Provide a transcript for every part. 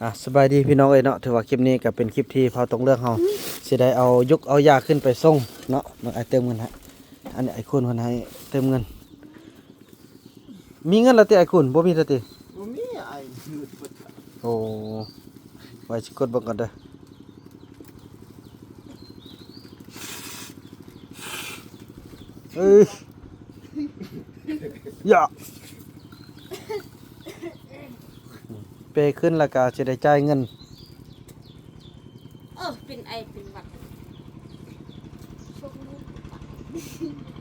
ອ່າ ສະບາຍດີພີ່ນ້ອງເອີຍເນາະ, ຖືວ່າຄລິບນີ້ກໍເປັນຄລິບທີ່ພາວຕົງເລື່ອງເຮົາຊິໄດ້ເອົາຢົກເອົາຢາຂຶ້ນໄປສົ່ງເນາະ. ເບິ່ງ ອ້າຍເຕີມເງິນໃຫ້, ອັນນີ້ອ້າຍຄູນເພິ່ນໃຫ້ເຕີມເງິນ. ມີເງິນແລ້ວຕິອ້າຍຄູນ? ບໍ່ມີແລ້ວຕິ? ບໍ່ມີອ້າຍ. ໂອ້ ໄວ້ຊິກົດເບິ່ງກ່ອນເດີ. ເອີຍ ຢາ ເປຂຶ້ນແລ້ວກໍຊິໄດ້ຈ່າຍເງິນ. ເອີ ເປັນໄອເປັນຫວັດ ຊ່ວງນີ້.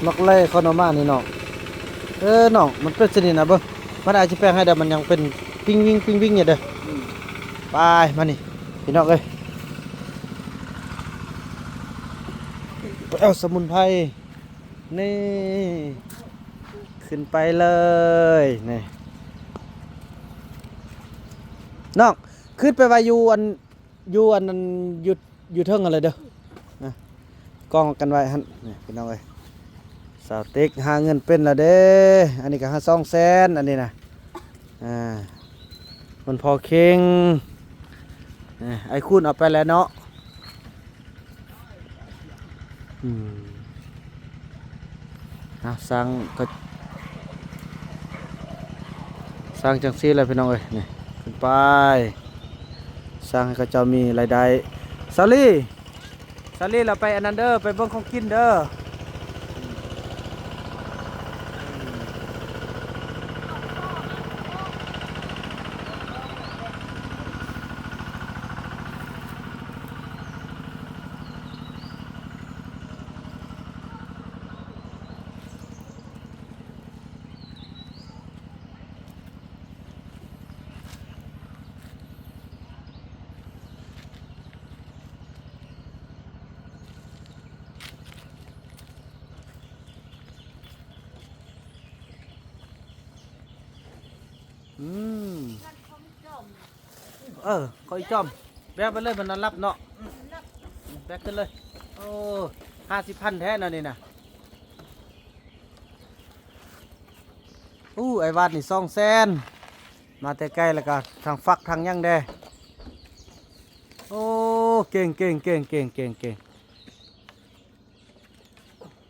ມັກໄລ່ເຂົ້າໜໍ່ມ້ານີ້ນ້ອງ. ເອີນ້ອງ ມັນເປັນຊະນິດນະເບິ່ງ, ມັນອາດຈະແປງໃຫ້ແຕ່ມັນຍັງເປັນປິງວິງ ປິງວິງຢູ່ເດີ. ອືມ ໄປ ມານີ້ພີ່ນ້ອງເອີຍ, ໄປເອົາສະໝຸນໄພ. ນີ້ ຂຶ້ນໄປເລີຍນີ້ນ້ອງ, ຂຶ້ນໄປໄວ້ຢູ່ອັນ ຢູ່ອັນນັ້ນ ຢູ່ ຢູ່ເທິງຫັ້ນເລີຍເດີ. ນະ ກອງກັນໄວ້ຫັ້ນນີ້ພີ່ນ້ອງເອີຍ. ສາວຕິກຫາເງິນເປັນແລ້ວເດ້. ອັນນີ້ກໍຫາສອງແສນ ອັນນີ້ນະ. ອ່າ ມັນພໍເຄັ່ງ. ນີ້ ອ້າຍຄູນເອົາໄປແລ້ວເນາະ. ອືມ ອ່ະ ສ້າງກໍ ສ້າງຈັ່ງຊີ້ແຫຼະພີ່ນ້ອງເອີຍ. ນີ້ ຂຶ້ນໄປ ສ້າງໃຫ້ເຂົາເຈົ້າມີລາຍໄດ້. ສາວລີ ສາວລີ ລາວໄປອັນນັ້ນເດີ ໄປເບິ່ງຂອງກິນເດີ. ອືມ ເອີ ຂໍອີກຈອມ ແບກໄປເລີຍ ມັນນອນຫຼັບເນາະ. ແບກຂຶ້ນເລີຍ. ໂອ້ ຫ້າສິບພັນແທ້ເນາະນີ້ນະ. ໂອ້ ໄອ້ວາດນີ້ສອງແສນ ມາແຕ່ໄກ ແລ້ວກໍທັງຝັກທັງຫຍັງແດ່. ໂອ້ ເກັ່ງໆໆໆໆ.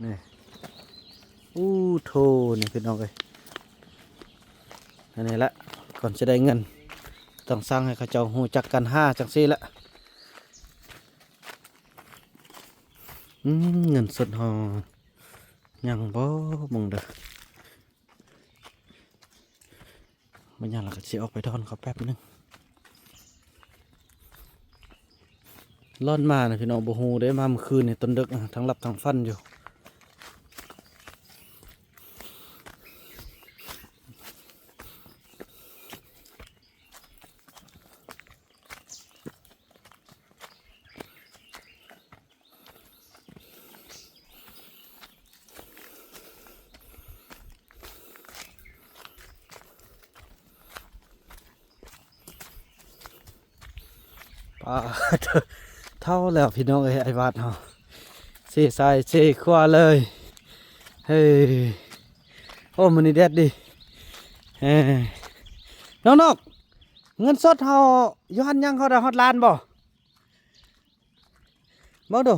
ນີ້ ອູ້ໂທ ນີ້ພີ່ນ້ອງເອີຍ. ອັນນີ້ລະ ກ່ອນຈະໄດ້ເງິນ ຕ້ອງສ້າງໃຫ້ເຂົາເຈົ້າຮູ້ຈັກການຫາຈັ່ງຊີ້ລະ. ອືມ ເງິນສົດເຮົາຍັງບໍ່ ເບິ່ງເດີ. ບໍ່ຫຍັງ ລະກະຊິອອກໄປຖອນເຂົາແປັບໜຶ່ງ. ລ່ອນມານະພີ່ນ້ອງ ບໍ່ຮູ້ເດ້ ມາມື້ຄືນນີ້ຕອນດຶກ ທັງຫຼັບທັງຝັນຢູ່. ປາດ ເຖົ້າແລ້ວພີ່ນ້ອງເອີຍ ໄອ້ວາດເຮົາ ເຊຊ້າຍເຊຂວາເລີຍ. ເຮີ້ຍ ໂອ້ ມື້ນີ້ແດດດີ. ເອີ ນ້ອງໆ ເງິນສົດເຮົາຢູ່ຫັ້ນຍັງ ເຮົາໄດ້ຮອດລ້ານບໍ່? ເບິ່ງດູ.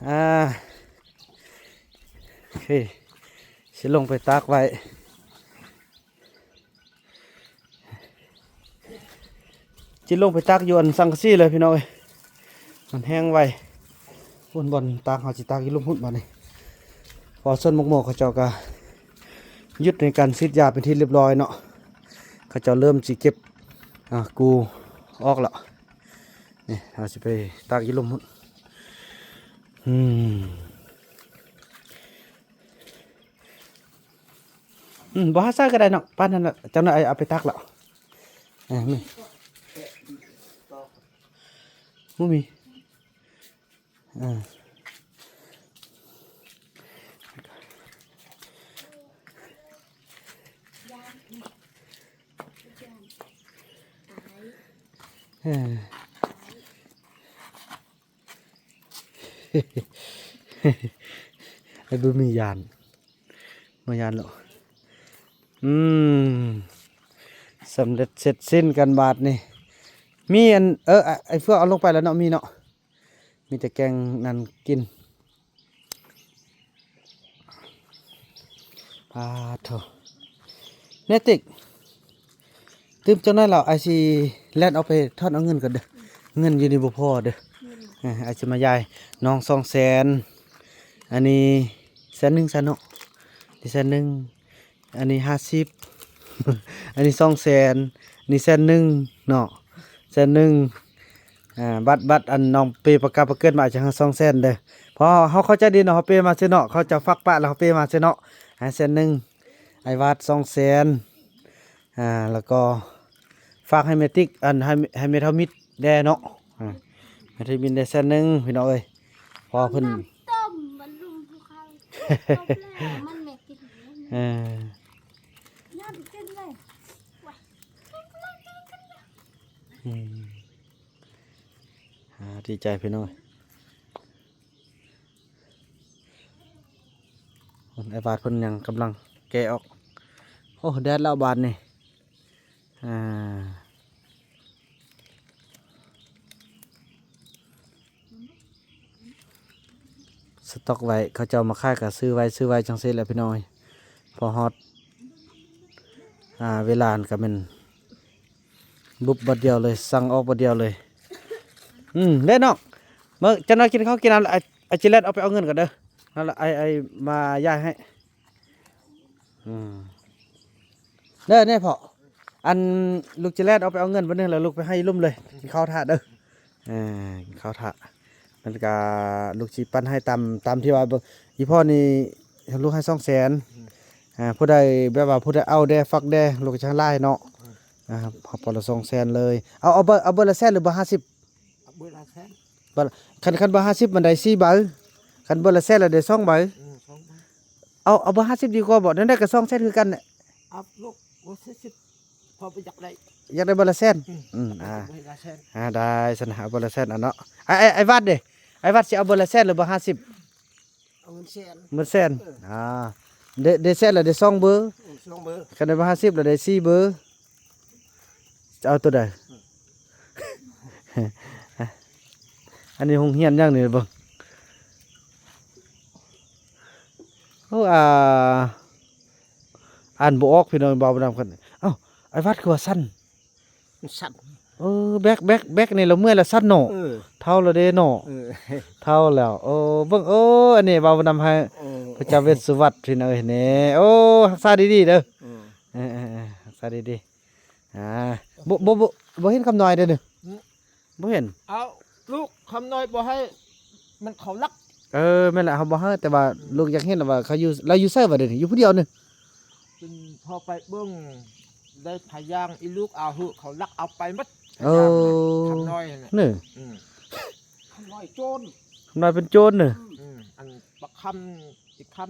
ອ່າ ໂອເຄ ຊິລົງໄປຕາກໄວ້ ຊິລົງໄປຕາກຢູ່ອັນສັງກະສີເລີຍພີ່ນ້ອງເອີຍ. ມັນແຫ້ງໄວ. ພຸ້ນບ່ອນຕາກ ເຮົາຊິຕາກຢູ່ລຸ່ມພຸ້ນບາດນີ້. ເພາະວ່າສວນໝາກໂມເຂົາເຈົ້າກະຢຸດໃນການສີດຢາເປັນທີ່ລຽບຮ້ອຍເນາະ. ເຂົາເຈົ້າເລີ່ມຊິເກັບ ອ່າ ກູ່ອອກແລ້ວ. ນີ້ ເຮົາຊິໄປຕາກຢູ່ລຸ່ມພຸ້ນ. ອືມ ອືມ ບໍ່ຫາໃສ່ກໍໄດ້ເນາະ ປານນັ້ນລະ ຈັກໜ້ອຍເອົາໄປຕາກແລ້ວ. ເອີ ມີ ບໍ່ມີ. ອ່າ ເອີ ໄອ້ບຸນມີຢ້ານ ບໍ່ຢ້ານແລ້ວ. ອືມ ສຳເລັດເສັດສິ້ນກັນບາດນີ້. ມີອັນ ເອີ ໄອ້ເຟືອກເອົາລົງໄປແລ້ວເນາະ ມີເນາະ ມີແຕ່ແກງນັ້ນກິນ. ປາໂທ້ ເນຕິກ ຕື່ມຈັກໜ້ອຍແລ້ວ ອ້າຍຊິແລ່ນອອກໄປຖອນເອົາເງິນກ່ອນເດີ. ເງິນຢູ່ນີ້ບໍ່ພໍເດີ. ເອີ ອ້າຍຊິມາຢາຍນ້ອງສອງແສນ ອັນນີ້ແສນໜຶ່ງຊະເນາະ ນີ້ແສນໜຶ່ງ ອັນນີ້ຫ້າສິບ ອັນນີ້ສອງແສນ ນີ້ແສນໜຶ່ງເນາະ ແສນໜຶ່ງ. ອ່າ ບັດ ບັດອັນນ້ອງເປປາກາປາເກີດມາ ຈະໃຫ້ສອງແສນເດີ ເພາະເຮົາເຂົ້າໃຈດີເນາະ ເຮົາເປມາຊື່ເນາະ ເຂົາເຈົ້າຝາກປະແລ້ວເຮົາເປມາຊື່ເນາະ. ໃຫ້ແສນໜຶ່ງ ອ້າຍວາດສອງແສນ ອ່າ ແລ້ວກໍຝາກໃຫ້ແມ່ຕິກ ອັນ ໃຫ້ ໃຫ້ແມ່ເຖົ້າມິດແດ່ເນາະ ອ່າ ແມ່ເຖົ້າມິດແດ່ແສນໜຶ່ງ ພີ່ນ້ອງເອີຍ ເພາະວ່າເພິ່ນ ເອີ ອືມ ອ່າ ດີໃຈພີ່ນ້ອງ. ອ້າຍວາດເພິ່ນຍັງກຳລັງແກະອອກ. ໂອ້ ແດດແລ້ວບາດນີ້ ອ່າ ສະຕັອກໄວ້ ເຂົາເຈົ້າມາຂາຍກໍຊື້ໄວ້ ຊື້ໄວ້ຈັ່ງຊີ້ແຫຼະພີ່ນ້ອງເອີຍ. ພໍຮອດ ອ່າ ເວລານັ້ນກໍແມ່ນ ບຸບບາດດຽວເລີຍ ສັ່ງອອກບາດດຽວເລີຍ. ອືມ ເດ້ນ້ອງ ເມື່ອຈັກໜ້ອຍກິນເຂົ້າກິນນ້ຳ ອາ ອາຈິແລດອອກໄປເອົາເງິນກ່ອນເດີ ນັ້ນລະ ອ້າຍ ອ້າຍມາຢາຍໃຫ້. ອືມ ເດີ ນີ້ພໍ່ ອັນ ລູກຈິແລດອອກໄປເອົາເງິນບາດໜຶ່ງ ແລ້ວລູກໄປໃຫ້ລຸ່ມເລີຍ ກິນເຂົ້າຖ້າເດີ. ເອີ ກິນເຂົ້າຖ້າ ມັນກະ ລູກຊິປັນໃຫ້ຕາມ ຕາມທີ່ວ່າ ອີ່ພໍ່ນີ້ລູກໃຫ້ສອງແສນ. ອືມ ອ່າ ຜູ້ໃດແບບວ່າ ຜູ້ໃດເອົາແດ່ ຝາກແດ່ ລູກກະຈັ່ງຫຼາຍເນາະ. ອືມ ອ່າ ເອົາປອນລະສອງແສນເລີຍ. ເອົາ ເອົາເບີ ເອົາເບີລະແສນ ຫຼື ເບີຫ້າສິບ? ເອົາເບີລະແສນ. ຄັນ ຄັນເບີຫ້າສິບມັນໄດ້ສີ່ໃບ ຄັນເບີລະແສນລະໄດ້ສອງໃບ. ອືມ ສອງໃບ. ເອົາ ເອົາເບີຫ້າສິບດີກວ່າບໍ່? ແນວໃດກະສອງແສນຄືກັນແຫຼະ. ເອົາລູກ ບໍ່ໃຊ່ສິບ ພໍ່ບໍ່ຢາກໄດ້ ຢາກໄດ້ເບີລະແສນ. ອືມ ອືມ ອ່າ ເບີລະແສນ ອ່າ ໄດ້ຊັ້ນ ເອົາເບີລະແສນເນາະ. ອ້າຍ ອ້າຍ ອ້າຍວັດເດ ອ້າຍວັດຊິເອົາເບີລະແສນ ຫຼື ເບີຫ້າສິບ? ເອົາເງິນແສນ ເງິນແສນ. ເອີ ອ່າ ໄດ້ ໄດ້ແສນລະໄດ້ສອງເບີ. ອືມ ສອງເບີ. ຄັນໄດ້ເບີຫ້າສິບລະໄດ້ສີ່ເບີ. ຈະເອົາໂຕໃດ? ເອີ ອັນນີ້ໂຮງຮຽນຫຍັງນີ້ເບິ່ງ. ໂອ້ ອ່າ ອ່ານບໍ່ອອກພີ່ນ້ອງ ເບົານຳກັນ. ເອົ້າ ອ້າຍວັດຄືວ່າສັ່ນ? ມັນສັ່ນ. ເອີ ແບກ ແບກ ແບກນີ້ລະເມື່ອຍລະສັ່ນເນາະ. ເອີ ເຖົ້າລະເດ້ເນາະ. ເອີ ເຖົ້າແລ້ວ. ເອີ ເບິ່ງ ເອີ ອັນນີ້ເວົ້ານຳໃຫ້ ເອີ ພະເຈົ້າເວັດສຸວັດພີ່ນ້ອງເອີຍນີ້. ໂອ້ ຮັກສາດີໆເດີ. ເອີ ເອີ ເອີ ເອີ ຮັກສາດີໆ. ອ່າ ບໍ່ ບໍ່ ບໍ່ ບໍ່ເຫັນຄຳນ້ອຍເດ້ນີ້. ຫຶ ບໍ່ເຫັນ. ເອົາ ລູກຄຳນ້ອຍບໍ່ໃຫ້ມັນເຂົ້າລັກ. ເອີ ແມ່ນລະ ເຮົາບໍ່ໃຫ້ ແຕ່ວ່າ ອືມ ລູກຢາກເຫັນວ່າເຂົາຢູ່ ລາວຢູ່ໃສວະເດນີ້ ຢູ່ຜູ້ດຽວນີ້. ເປັນພໍໄປເບິ່ງ ໄດ້ພະຍາງອີລູກເອົາເຫືອ ເຂົາລັກເອົາໄປໝົດ. ໂອ້ ພະຍາງນະ ຄຳນ້ອຍນະ. ນີ້ ອືມ ຄຳນ້ອຍໂຈນ ຄຳນ້ອຍເປັນໂຈນນີ້. ອືມ ອັນບັກຄຳ ອີກຄຳ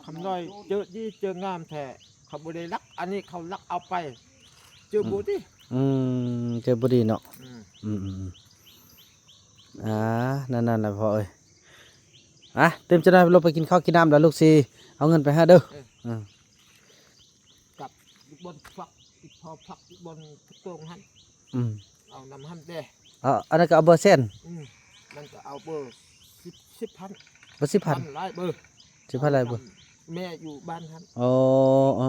ຄຳນ້ອຍເຈີດີເຈີງາມແທ້ ເຂົາບໍ່ໄດ້ລັກ ອັນນີ້ເຂົາລັກເອົາໄປ ເຈີບໍ່ດີ. ອືມ ເຈີບໍ່ດີເນາະ. ອືມ ອືມ ອືມ ອ່າ ນັ້ນ ນັ້ນລະພໍ່ເອີຍ. ອ່າ ຕື່ມຈັກໜ້ອຍ ລູກໄປກິນເຂົ້າກິນນ້ຳ ແລ້ວລູກຊິເອົາເງິນໄປໃຫ້ເດີ. ເອີ ອືມ ກັບຢູ່ບ່ອນຝັກ ອີກພໍຝັກຢູ່ບ່ອນໂຕ່ງຫັ້ນ. ອືມ ເອົານຳຫັ້ນແດ່. ເອົາ ອັນນັ້ນກໍເອົາເບີແສນ. ອືມ ມັນກໍເອົາເບີສິບ ສິບພັນ. ເບີສິບພັນ ຫຼາຍເບີ. ສິບພັນຫຼາຍເບີ. ແມ່ຢູ່ບ້ານຫັ້ນ. ອໍ ເອີ ເອີ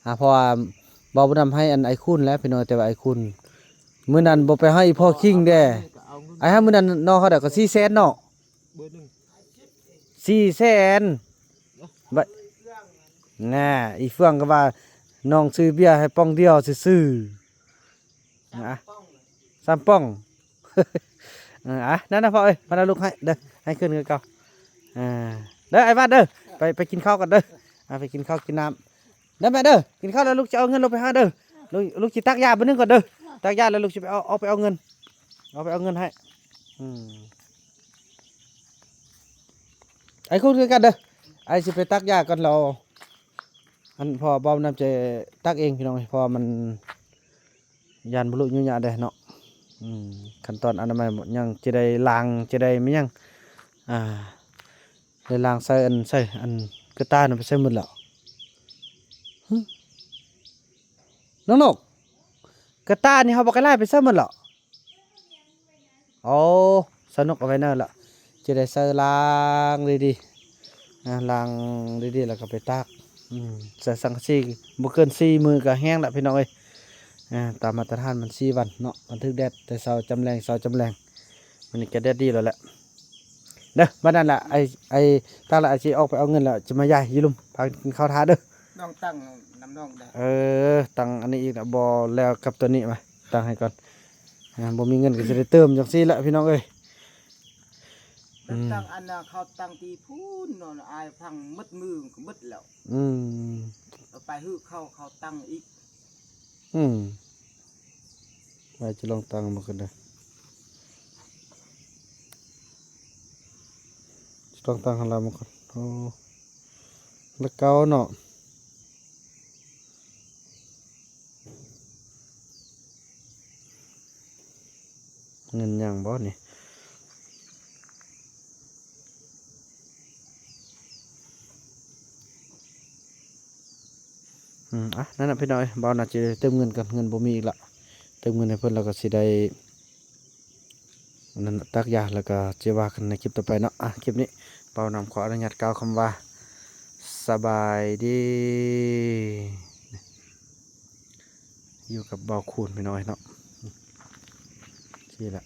ອ່າ ເພາະວ່າເວົ້ານຳໃຫ້ອັນອ້າຍຄູນແຫຼະພີ່ນ້ອງ ແຕ່ວ່າອ້າຍຄູນ ມື້ນັ້ນບໍ່ໄປໃຫ້ອີ່ພໍ່ຄິງແດ່. ເອົາເງິນ ອ້າຍຫາ ມື້ນັ້ນນ້ອງເຮົາໄດ້ກໍສີ່ແສນເນາະ. ເບີໜຶ່ງ ສີ່ແສນ. ບາດ ນະ ອີເຟືອງກໍວ່ານ້ອງຊື້ເບຍໃຫ້ປ່ອງດຽວຊື່ໆ. ນະ ສາມປ່ອງ. ເອີ ອ່າ ນັ້ນນະພໍ່ເອີຍ ມາລະລູກໃຫ້ເດີ ໃຫ້ຂຶ້ນຄືເກົ່າ. ອ່າ ເດີ ອ້າຍວັດເດີ ໄປ ໄປກິນເຂົ້າກັນເດີ. ອ່າ ໄປກິນເຂົ້າກິນນ້ຳເດີແມ່ເດີ. ກິນເຂົ້າແລ້ວລູກຈະເອົາເງິນລົງໄປຫາເດີ. ລູກ ລູກຊິຕັກຢາບາດໜຶ່ງກ່ອນເດີ. ຕັກຢາແລ້ວລູກຊິໄປເອົາ ອອກໄປເອົາເງິນ ອອກໄປເອົາເງິນໃຫ້. ອືມ ອ້າຍຄູນຄືກັນເດີ. ອ້າຍຊິໄປຕັກຢາກ່ອນແລ້ວ ອັນ ພໍ່ເບົານຳຈະຕັກເອງພີ່ນ້ອງ ເພາະວ່າມັນ ຢ້ານບໍ່ລຸຍູຍະເດ້ເນາະ. ອືມ ຂັ້ນຕອນອະນາໄມຍັງຈະໄດ້ລ້າງ ຈະໄດ້ແມ່ນຫຍັງ ອ່າ ໄດ້ລ້າງໃສ່ອັນ ໃສ່ອັນກະຕ່ານັ້ນໄປໃສ່ໝົດແລ້ວ. ຫຶ ນ້ອງນົກ ກະຕ່ານີ້ເຮົາບໍ່ກະລາຍໄປໃສ່ໝົດແລ້ວ. ໂອ້ ສະໜຸກເອົາໄວ້ແນວລະ ຈະໄດ້ໃສ່ລ້າງດີໆ ນະ ລ້າງດີໆ ແລ້ວກໍໄປຕາກ. ອືມ ໃສ່ສັງກະສີບໍ່ເກີນສີ່ມື້ກໍແຫ້ງລະ ພີ່ນ້ອງເອີຍ. ອ່າ ຕາມມາດຕະຖານມັນສີ່ວັນເນາະ ມັນຖືກແດດແຕ່ເຊົ້າຈຳແລງ ເຊົ້າຈຳແລງ. ມື້ນີ້ກໍແດດດີແລ້ວແຫຼະ ເດີ. ບັດນັ້ນລະ ໄອ້ ໄອ້ຕາລະ ໄອ້ຊິອອກໄປເອົາເງິນແລ້ວ ຈະມາຢາຍຢູ່ລຸ່ມ ພາກິນເຂົ້າຖ້າເດີ. ນ້ອງຕັ້ງນຳນ້ອງໄດ້ ເອີ ຕັ້ງອັນນີ້ອີກລະ ບໍ່ແລ້ວກັບຕົວນີ້ ມາຕັ້ງໃຫ້ກ່ອນ. ອ່າ ບໍ່ມີເງິນກໍຊິໄດ້ເຕີມຈັ່ງຊີ້ແຫຼະ ພີ່ນ້ອງເອີຍ. ອືມ ຕັ້ງອັນນ່າ ເຂົາຕັ້ງທີ່ພຸ້ນເນາະ ອ້າຍຟັງໝົດມື້ກໍໝົດແລ້ວ. ອືມ ເອົາໄປຮືເຂົາ ເຂົາຕັ້ງອີກ. ອືມ ວ່າຈະລອງຕັ້ງມັນກ່ອນເດີ ຈະລອງຕັ້ງຫັ້ນລະມັນກ່ອນ. ໂອ້ ລະເກົ່າເນາະ. ເງິນຍັງບໍ່ນີ້? ອືມ ອ່ະ ນັ້ນນະ ພີ່ນ້ອງເອີຍ ບ່າວໜ້າຈະໄດ້ເຕີມເງິນກ່ອນ ເງິນບໍ່ມີອີກລະ. ເຕີມເງິນໃຫ້ເພິ່ນ ແລ້ວກໍຊິໄດ້ ນັ້ນ ຕາກຢາ ແລ້ວກໍຈະວ່າກັນໃນຄລິບຕໍ່ໄປເນາະ. ອ່ະ ຄລິບນີ້ບ່າວນຳຂໍອະນຸຍາດກ່າວຄຳວ່າ ສະບາຍດີ ຢູ່ກັບບ່າວຄູນ ພີ່ນ້ອງເນາະ. ຊີ້ແຫຼະ